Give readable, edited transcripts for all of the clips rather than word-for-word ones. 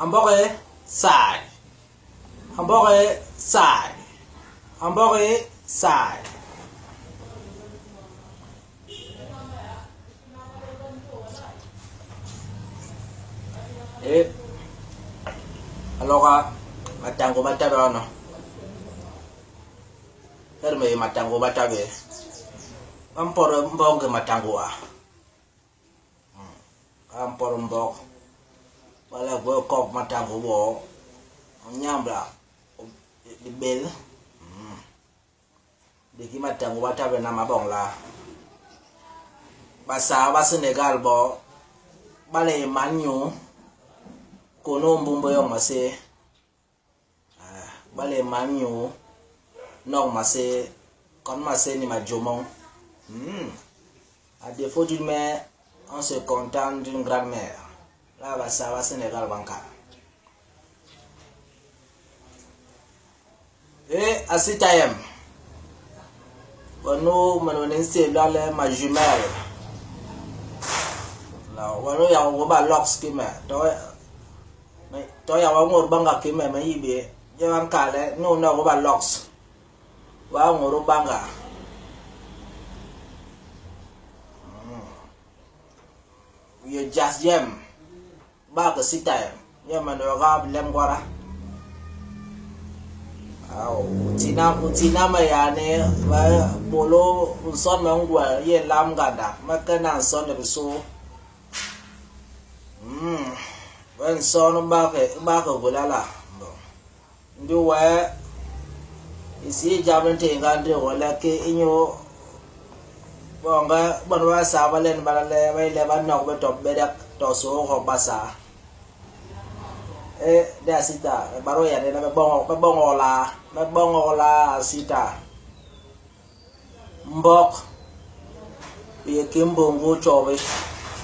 Ambok e saay. Ambok e saay. Ambok e saay. E aloka matango batabe ono. Er me matango batabe. Amporo mbonge matango a. A mporo mbok. Wala gwe kok matango bo. Nyambla libel. Biki matango batabe na mabong la. Basa ba Senegal bo bale manyu kono mbumbo yong mase. Bale manyu nok mase kon mase ni majomong. À défaut d'une mère, on se contente d'une grand-mère. Là, basa ba Senegal banka. E asitayem. Wano manone se lale ma jumelle. La wano ya go ba locks ki me. To me to ya wa ngor banga ki me me yibe. Ye ban kale no no go ba locks. Wa ngor banga. Ye jas jem. Ba ka sitayem. Ye mano ga lem gwara. Aw, tina tina ma ya ne ba bolo nson ma ngwa ye lam ganda ma kana nson de so. Wa nson ba ke ba ke bulala. Bon. Ndi wa isi jaben te ngande wala ke inyo bonga bon wa sa ba len ba le ba le ba nok be top be dak to so ko basa. E de asita baro ya ne be bongo be bongo la be bongo la asita. Mbok ye ke mbongo chobe.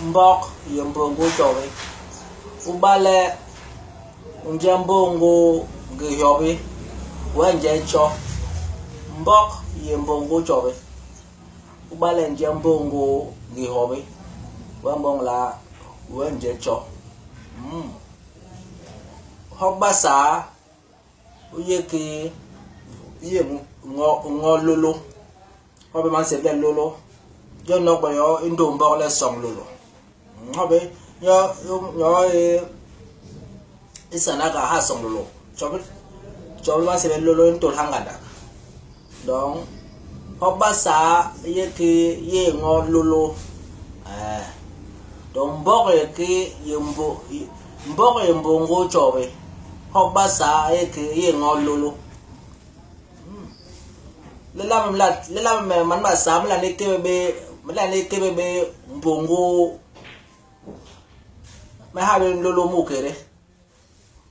Mbok ye mbongo chobe. Ubale nje mbongo ge yobe we nje cho. Mbok ye mbongo chobe. Ubale nje mbongo ge hobe we mbong la we nje cho. Hobasa uye ke ye ngo ngo lolo. Hobe man se le lolo. Yo no ba yo indo mbok le song lolo. Hobe yo yo e isana ka ha song lolo. Chobe chobe man se le lolo into hangada. Donc hobasa ye ke ye ngo lolo. Donc mbok ye ke ye mbo mbok ye mbongo chobe. Hobasa ye ke ye ngo lolo. Le la me le la me man ba sa me la ne ke be me la ne ke be mbongo me ha be lolo mu kere.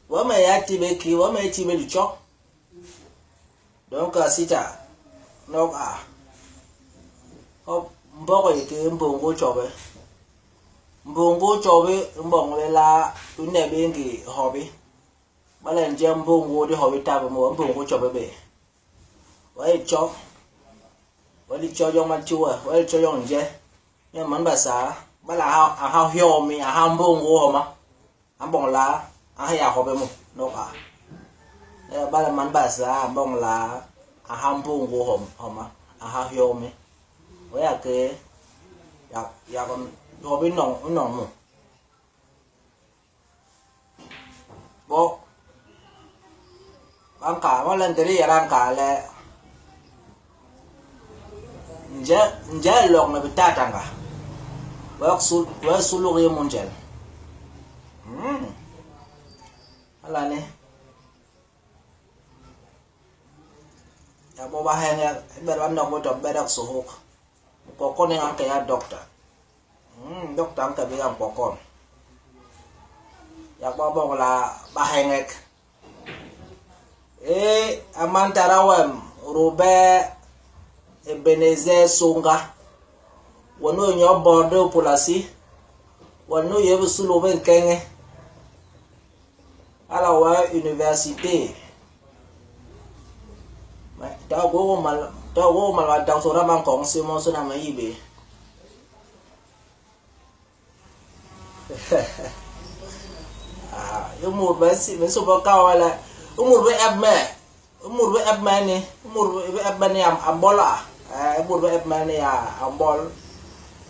Wa me ya ti be ki wa me ti be licho. Donc asita nok a. Hop mbok ye ke mbongo chobe. Mbongo chobe mbong le la une be ngi hobi. Bala nje mbongo di hobi tabe mo mbongo chobe be. Wa e cho. Wa li cho yong ma chua, wa li cho yong nje. Ya man ba sa bala ha ha hyo mi ha mbongo ho ma. Ambong la a ya hobe mo nok a. E bala man ba sa ambong la a ha mbongo ho ho ma. A ha hyo mi. Wa ya ke ya ya kon hobi nong nong mo. Bo bangka wa lan teri ya bangka le. Nje nje long na bitatanga. Wa sul wa sulu ye munjel. Ala ne. Ya bo ba henge ber ban nok bo to berak suhuk. Ko ko ne ang kaya doctor. Doctor ang kabi ang pokon. Ya bo bo la ba hengek. E amantarawem Robert Ebenezer Songa. Wono nyo bordeaux polasi. Wono ye sulo ben kenge. Ala wa université. Ma ta go mal ta go mal wa doctorat man kong se mo so na ma yibe. Ah, I mut ba me nsômbôl kal we le i mut ba ep me, i mut ba ep me ni, i mut ba ep me ni a mbol a, i mut ba ep me ni a mbol.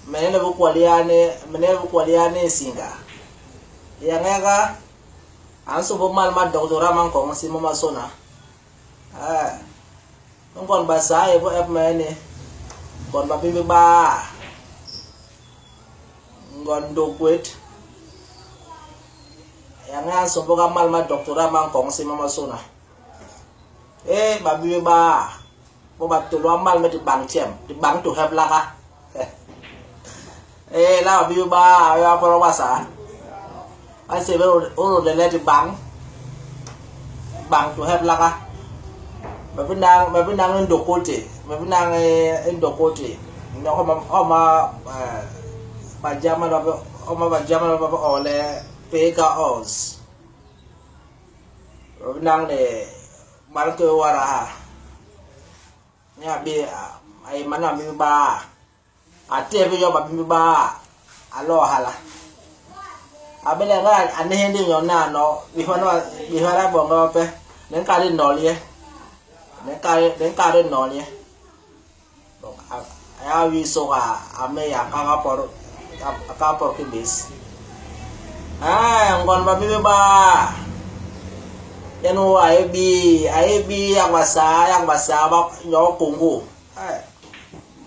Me ne le kwal ya ni, me ne le kwal ya ni nsinga. Yangega a nsômbôl mal ma doctorat ma nkoñ isi momasôna. Ngon Basaa a yé bo ep me ni ngon ba bi ba ngon Ndokwet yang a nsômbôl ga mal ma doctorat ma nkoñ isi momasôna. Ee ba bi ba bo ba tolo a mal me dibañ tjem, dibañ to heblaka. Ee la ba bi ba ya poro Basaa. Ba sébél oro le le dibañ, dibañ to heblaka. Me bi nang me bi nang i Ndokote, me bi nang i Ndokote. Homa homa ba German ba homa ba German ba bi ole Peka Oz. Me bi nang ni man ke wara ha. Ni a bi a yé man a bi ba a tehe bé yom a bi ba a loo hala. A bé le a néhi ndi nyo nano bihwana boñge bape ni nkal i nol ye ni nkal i nol ye. Donc a ya wi sôk a me ya a ka a ka pot ki bés. Ah ngond ba bi ba yen wo a yé bi a yé bi yak Basaa yak Basaa ba nyoo Congo. Eh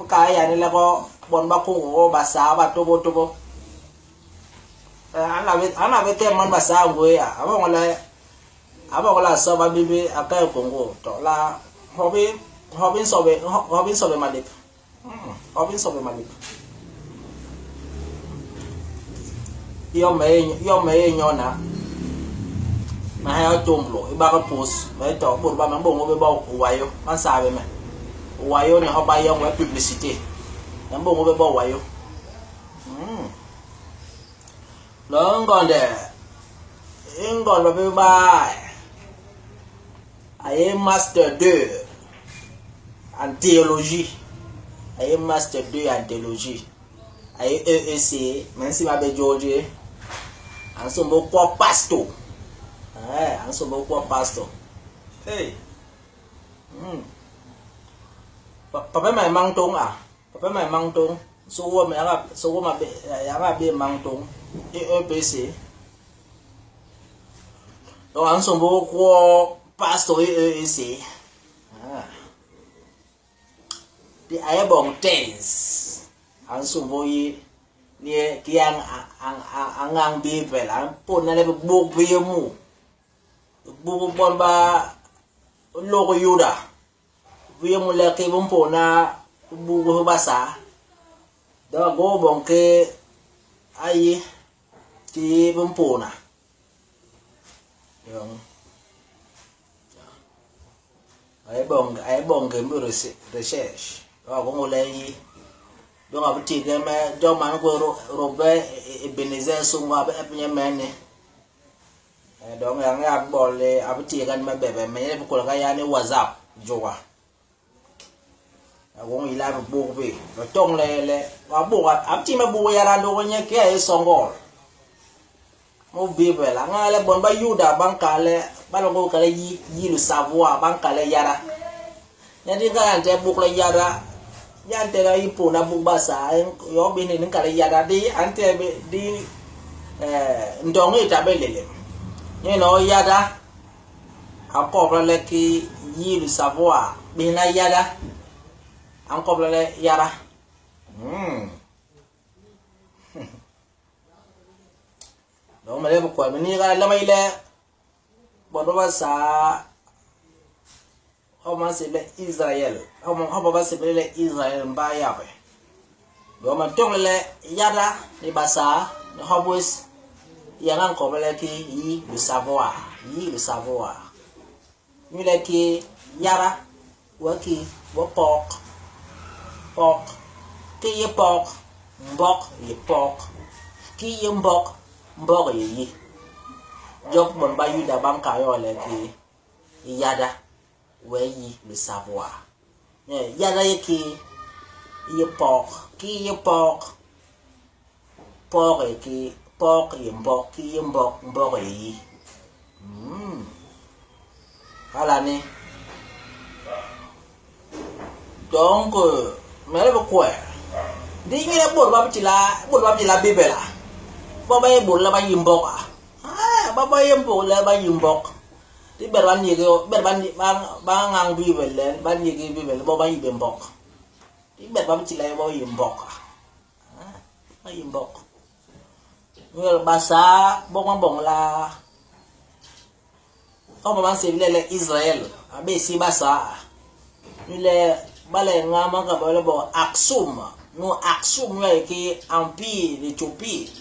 ka yani le ko bon ba Congo ko Basaa ba tobo tobo. Eh ana be ana be te man Basaa ngwe a bo ngole a bo ngole so ba bibi a ka Congo to la hobi hobi sobe hobi sobe malip. Hobi sobe malip. Yo me yo me nyona ma ha tumblo i ba ka pos me to bur ba ma bongo be ba wayo man sabe me wayo ni ho ba yo we publicité na bongo be ba wayo. No ngonde ingondo be ba aye master 2 en théologie aye master 2 en théologie aye EEC même si ma be George an sombo kwa pastor eh an sombo kwa pastor hey. Papa mai mang tong a papa mai mang tong so wo me anga so wo ma be anga be mang tong EEPC donc an sombo kwa pastor EEC ah di aye bong tens an sombo yi ni ki ang ang ang ang Bible an pon na le buk bi mu buk bon ba logo Yuda bi mu le ke bum pona bugu basa da go bon ke ayi ti bum pona yong ay bon ay bon ke mbu recherche wa go ngole yi donc abuti ke me do man ko robe Ebenezer sungo abe epnye mene donc yang ya bole abuti kan me bebe me ne ko ka ya ni WhatsApp jowa ago ila bu be lo tong le le wa bu abti me bu ya ra do nye ke e songol mo bible la nga le bon ba yuda ban ka le ba lo ko ka le yi yi le savoir ban ka le yara nya di ka ante bu le yara nya ante la ipo na bu ba sa yo bi ni ka le yara di ante be di eh ndong e ta be lele ni no yara a ko le ki yi le savoir bi na yara an ko le yara. Donc me le ko ni ga la mai le bon ba sa ho ma se le Israël ho ma ho ba se le Israël mba ya be do ma tong le yara ni basa ni hobwes ya ngan ko le ki yi le savoir yi le savoir ni le ki yara wa ki wa pok pok ki ye pok mbok ye pok ki ye mbok mbok ye yi jok bon ba yuda ban ka yo le ki yada we yi le savoir yada ye ki ye pok ki ye pok pok ye ki pok ye mbok ki ye mbok mbok ye yi. Hala ni. Donc, me le bi kwe. Ndi inyule bôt ba bi tila, bôt ba bi tila Bibel, bon ba yé bôt le ba yi mbok. Ah, ba ba yé bôt le ba yi mbok. Ndi bet ba nyégi, bet ba ba ba ñañ Bibel len, ba nyégi Bibel, bon ba yi bé mbok. Ndi bet ba bi tila yo, bon ba yi mbok. Ah, ba yi mbok. Inyule Basaa bon ba mboñ laa. Homa ba nsébla le Israel a bé isi Basaa. Inyule ba le nga man ka le bo Aksum, nu Aksum nu a yé ki Empire d'Éthiopie,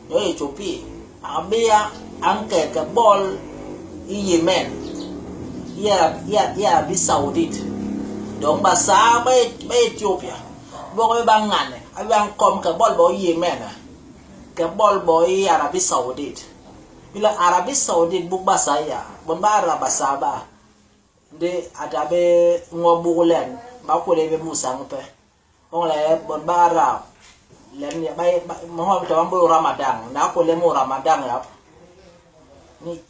nu Éthiopie a bé a nke ke bol i Yémen, i i Arabie Saoudite. Donc Basaa ba ba Éthiopia bon ba bé ba ñane, ba bé ba nkôm ke bol bo i Yémen, ke bol bo i Arabie Saoudite. Ila Arabie Saoudite buk Basaa ya, bon ba Arab Basaa ba, ndi a ta bé ño buk len, ba kwélél bé mu sañ ipe. Boñ le bon ba Arab len ba yé mahop to ba mbôdôl Ramadan, nda kwélél mu Ramadan yap, ni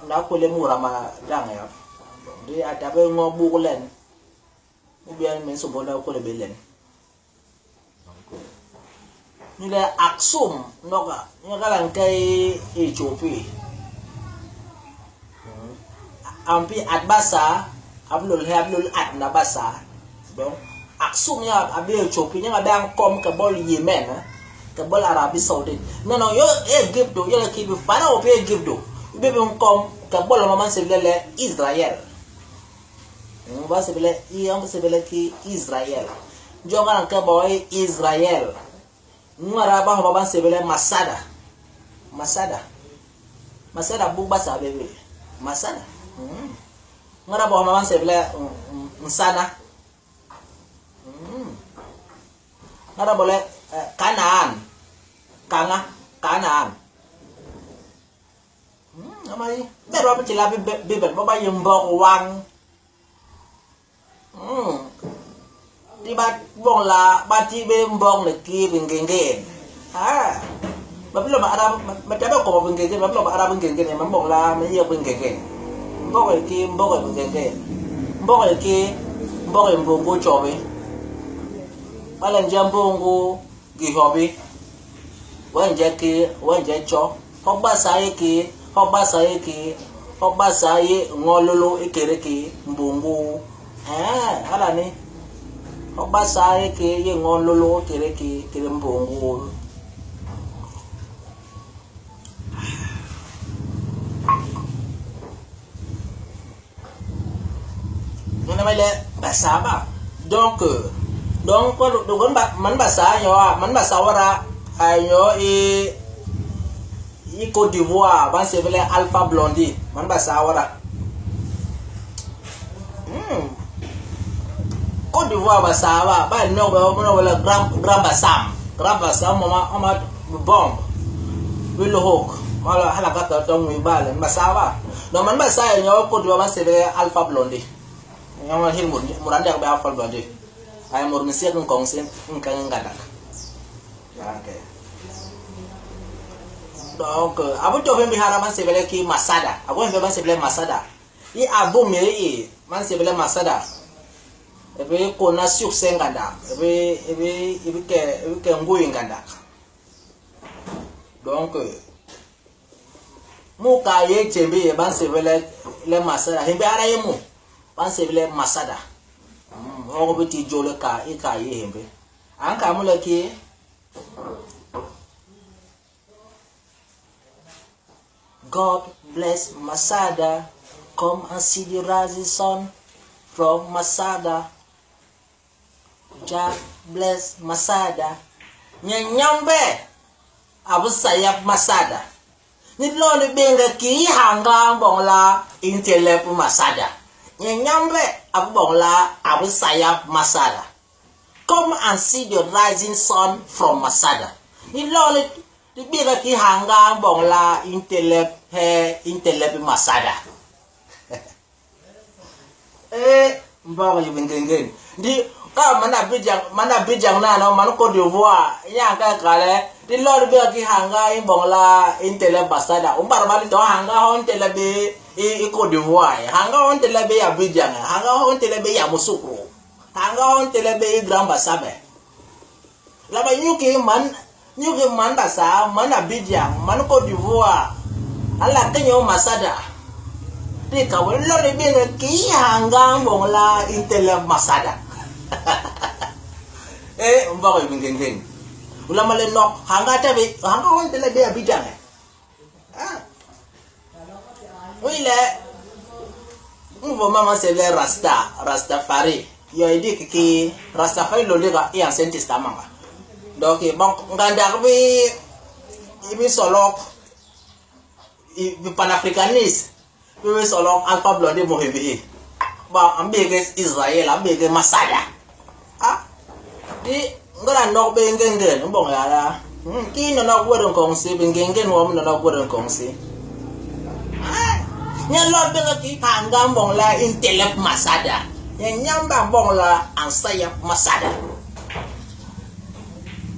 nda kwélél mu Ramadan yap. Ndi a ta bé ño buk len, ou bien me nsômbôl le ba kwélél bé len. Ni le Aksum noga nye kala nke i Ethiopie. Ampi at Basa ablol he ablol at na Basa. Donc Aksum nye abe Ethiopie nye abe ankom ke bol Yemen ke bol Arabie Saoudite. Non non yo Egypte yo le ki bi Pharaon pe Egypte. Be bi nkom ke bol ma man se le Israël. Ba sebele i ba sebele ki Israel. Njonga na ke bo Israel. Ngwara ba ba sebele Masada. Masada. Masada bu ba sa bebe. Masada. Ngwara ba ba sebele Nsana. Ngwara bole Kanaan. Kanga Kanaan. Amai ber ba tila Bibel ba ba yimbok wang. Di ba bong la ba ti be mbok le ki bingengeng. Ah. Ba bilo ba arab ba ta ba ko bingengeng ba bilo ba arab bingengeng ma mbok la me ye bingengeng. Mbok e ki mbok e bingengeng. Mbok e ki mbok e mbongo chobe. Ba le nje mbongo gi hobi. Wenje ki wenje cho. Hogbasa ye ki hogbasa ye ki hogbasa ye ngololo ekere ki mbongo. Eh, hala ni. Hogbasa ye ki ye ngololo ekere ki kere mbongo. Ngana mele basaba. Donc donc donc ba man basa yo man basa wara ayo i i Côte d'Ivoire ban sebele Alpha Blondy man basa wara. Côte d'Ivoire basa ba ba no ba no wala grand grand bassam. Grand bassam mama mama bomb. Willow Hawk. Wala hala ka ta tong wi ba le basa ba. No man basa yo Côte d'Ivoire ban sebele Alpha Blondy. Ngama hil mur murande ak be Alpha Blondy. Ay mur mi siek ngkong sin ngkang ngadak. Okay. Donc abu to be hara ban sebele ki Masada. Abu be ban sebele Masada. I abu mi i man sebele Masada. Ebe kona succès nganda. Ebe ebe ebe ke ebe ke ngui nganda. Donc mu ka ye chembe ye ban sebele le Masada. Hembe ara ye mu ban sebele Masada. O be ti jole ka i ka ye hembe. An ka mu le ki God bless Masada. Come and see the rising sun from Masada. Jah bless Masada. Nyanyambe abu sayap Masada. Ni loni benga ki hanga bong la intelep Masada. Nyanyambe abu bong la abu sayap Masada. Come and see the rising sun from Masada. Ni loni di benga ki hanga bong la intelep he intelep Masada. Eh mbongo yibingengeng. Ndi ka mana bijang mana bijang na no man Côte d'Ivoire ya ka kale di lor be ki hanga imbong la intelep Masada. Umbar bali to hanga ho intelep be i Côte d'Ivoire, hanga ho ntele be Abidjan, hanga ho ntele be Yamoussoukro, hanga ho ntele be Grand Bassam. La ba nyuki man nyuki man Bassa, man Abidjan, man Côte d'Ivoire, ala kenyo Masada. Di ka we lo le be ki hanga mbong la intele Masada. Eh mbako ngengeng. Ulama le nok hanga tabe hanga ho ntele be Abidjan. Ah. Oui le Mvo mama c'est le Rasta, Rastafari. Yo idi ki Rastafari lo lega e Ancien Testament. Donc bon nganda bi ibi solok bi panafricaniste bi solok Alpha Blondy Mohibi. Ba ambe ke Israël, ambe ke Masada. Ah. Di ngara nok be ngengen mbong ya la. Ki no nok wor ngong si be ngengen wo no nok wor ngong si. Ah. Nya lo be ki hanga mbong la intelep Masada. Nya nyamba mbong la ansaya Masada.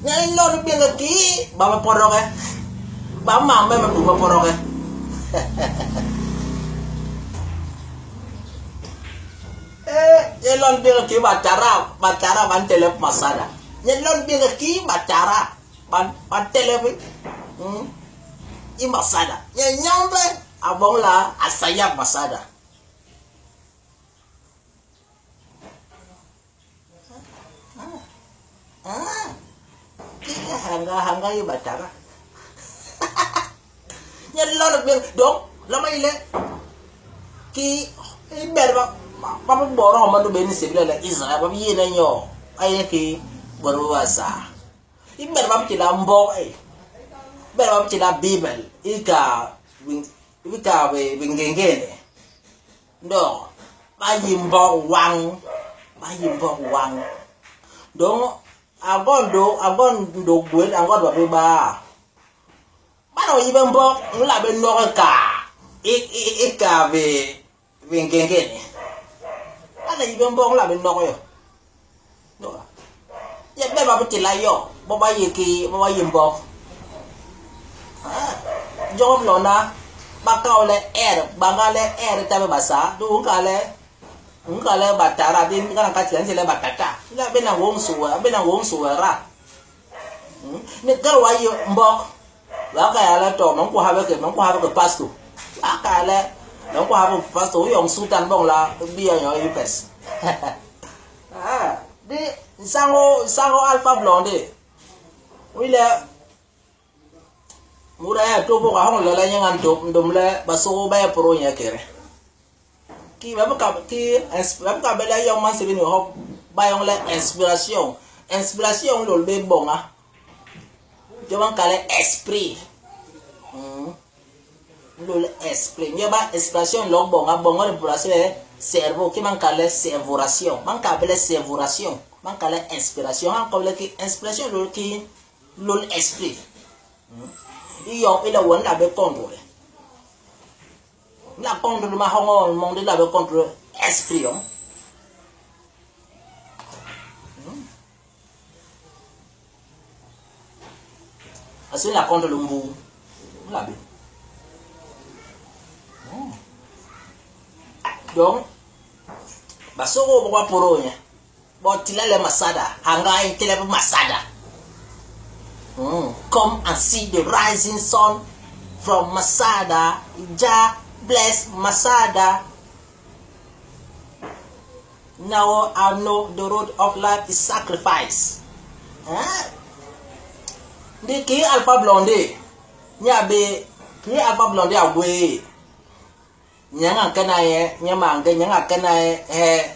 Nya lo be ki ba ba poroke. Ba ma me ma bu ba poroke. Eh, nya lo be ki ba tara, ba tara ban telep Masada. Nya lo be ki ba tara ban ban telep. I Masada. Nya nyambe abong la asaya Masada. Ah. Ki hanga hanga i batara. Nya lo be donc la ma ile ki i ber ba ba ba boro ma do be ni sebila la Israel ba bi na nyo ay ki boro wasa. I ber ba ki la mbo e. Ber ba ki la Bible i ka i ka be ngengene. Ndo ba yimbo wang ba yimbo wang. Donc agon do agon do gwe agon ba be ba. Ba no yibe mbo ngla be no ka i i ka be ngengene. Ba na yibe mbo ngla be no yo. No. Ya be ba ti la yo, bo ba yi ki bo ba yimbo. Ah, jom lo na ba ka le er ba ga le er ta be ba sa du ka le nka le batara din ka ka tsi le batata. La be na wong suwa, be na wong suwa ra. Ni ka wa yi mbo. Wa ka ya la to man ko ha be ke man ko ha be ke pasto. Wa ka le man ko ha be pasto yong sultan bong la bi ya yo yupes. Ah, di sango sango Alpha Blondy. Wi le mura ya to bo ka hong la la nyangan to ndom le baso ba ya pro nya kere. Ki ba ka ki ba ka be la yong man se bi ni ho ba yong le inspiration. Inspiration lo be bonga. Jo man ka le esprit. Lo le esprit. Nyo ba inspiration lo bonga bonga le pour le cerveau ki man ka le cervoration. Man ka be le cervoration. Man ka le inspiration. Man ka le ki inspiration lo ki lo le esprit. Iyo ila won la be contrôler. La contrôle ma hongo monde la be contrôle esprit on. Asin la contrôle mbu. La be. Donc basoko bo poro nya. Bo tila le Masada, hanga intele Masada. Come and see the rising sun from Masada. Jah bless Masada. Now I know the road of life is sacrifice. Ah. Ndi ki Alpha Blondy. Nya be ki Alpha Blondy agwe. Nyanga kana ye, nyama nge nyanga kana ye he.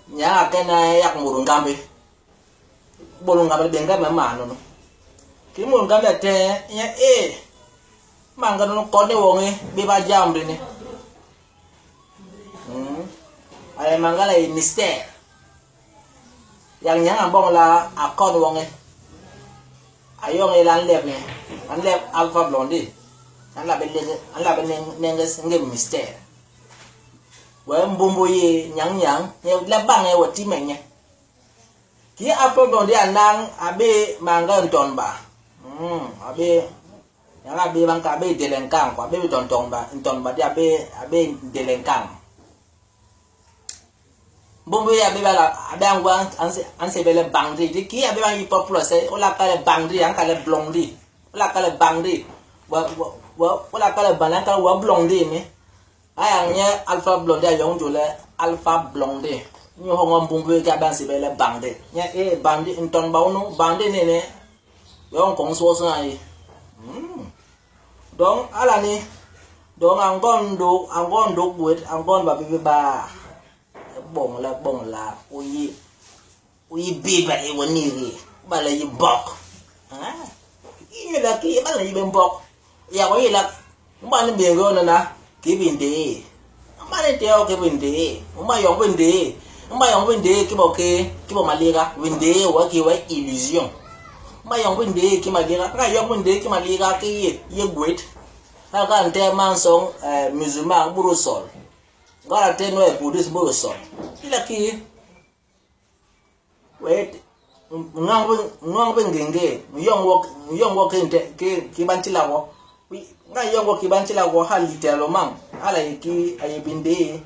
Nyanga kana ye yak muru ngambe. Bolu ngambe be ngambe ma no no. Ki muru ngambe te nya e. Manga no ko ne wonge be ba jambre ne. Ay mangala e mystère. Yang nyanga bong la akon wonge. Ayong e lan leb ne. An leb Alpha Blondy. An la be le an la be nenges nge mystère. Wa mbombo ye nyang nyang ye la bang e wati menye. Ki Alpha Blondy anang abe manga nton ba. Abe Yanga a bé ba nka a bé délinquant quoi, a bé tonton ba nton ba a bé a bé délinquant. Mbombo ya bé bala a bé angwa an se bele bandit. Di ki a bé ba hip hop la c'est on la kale bandit, an kale blondie. On la kale bandit. Wa wa on la kale bandit, an kale wa blondie mais aya nye Alpha Blondy a yong jole Alpha Blondy. Nyo hongo mbombo ya ba se bele bandit. Nye e bandit nton ba unu bandit nene yon kong so so yi. Donc ala ni donc angon do angon do gwet angon ba bibi ba bong la bong la uyi uyi biba le woniri ba la yi bok. Ah. Yi la ki ba la yi ben bok. Ya ko yi la mba ni be go na na ki bin de. Mba ni te o ki bin de. Mba yong bin de. Mba yong bin de ki bo ke ki bo malira bin de wa ki wa illusion. Mba yong bin de ki malira. Nga yong bin de ki malira ki ye ye gwet. Ha ka nte man song eh musulman buru sol. Ngara te no e buddhist buru sol. Ila ki wait nwang bin genge yong wo yong wo ke nte ke ki ban tila wo. Nga yong wo ki ban tila wo ha littéralement ala ye ki aye binde.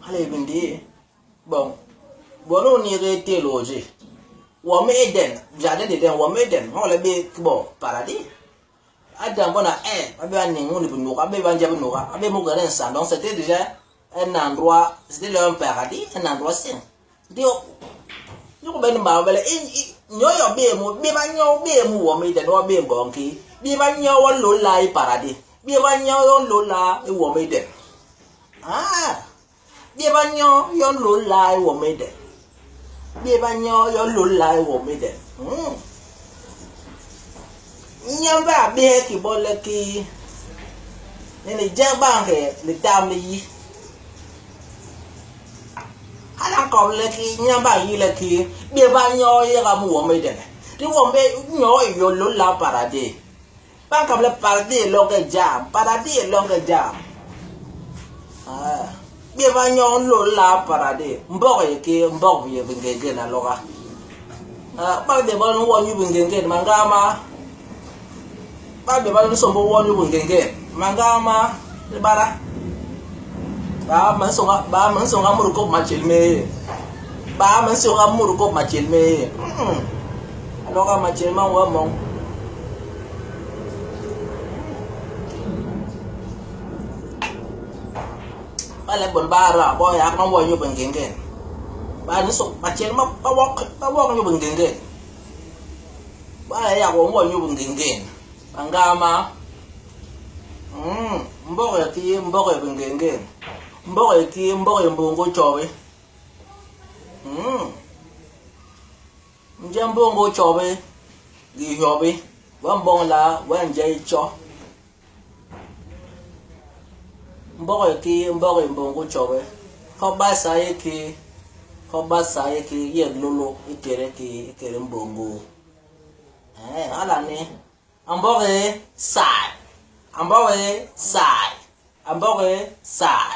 Ala ye binde. Bon. Bon on irait théologie. Wo me Eden, jardin d'Eden, wo me Eden, on le be bon paradis. Adam bona eh abe ba ni nguni bu abe ba njabu no abe mo garin sa donc c'était déjà un endroit, c'était un paradis, un endroit saint. Dio nyoko ben ba bele nyo yo be mu be ba nyo be mu wo me Eden wo be bon ki be ba nyo wo lo la i paradis. Be ba nyo yo lo la i wo me Eden. Ah. Be ba nyo yo lo la i wo me Eden. Be ba nyo yo lo la i wo me Eden. Nyamba be ki bole ki ni jaba ke le tam yi. Ala ko le ki nyamba yi le ki be ba nyo ye ga mu wo me Eden. Di wo me nyo yo lo la paradis. Ba ka le paradis lo ke jam, paradis lo ke jam. Ah. Be ba nyo lo la paradis. Mbok ye ki mbok ye bingege na lo ga. Ah, ba de ba no wo nyu bingege mangama. Ba de ba no sombo wo nyu bingege mangama le bara. Ba man so ba man so ga muru ko machel me. Ba man so ga muru ko machel me. Lo ga machel ma wa mong. Ba le bon ba ra bo ya no wo nyu bingege. Ba ni so machel ma ba wo ba wo nyu bingege. Ba ya wo wo nyu bingege. Angama. Mbok ki mbok bingege. Mbok ki mbok mbongo chobe. Nje mbongo chobe gi hyobe. Wa mbong la wa nje cho. Mbok ki mbok mbongo chobe. Ko ba sa ye ki ko ba sa ye ki ye lolo ikere ki ikere mbongo. Eh ala ni Ambore sai. Ambore sai. Ambore sai.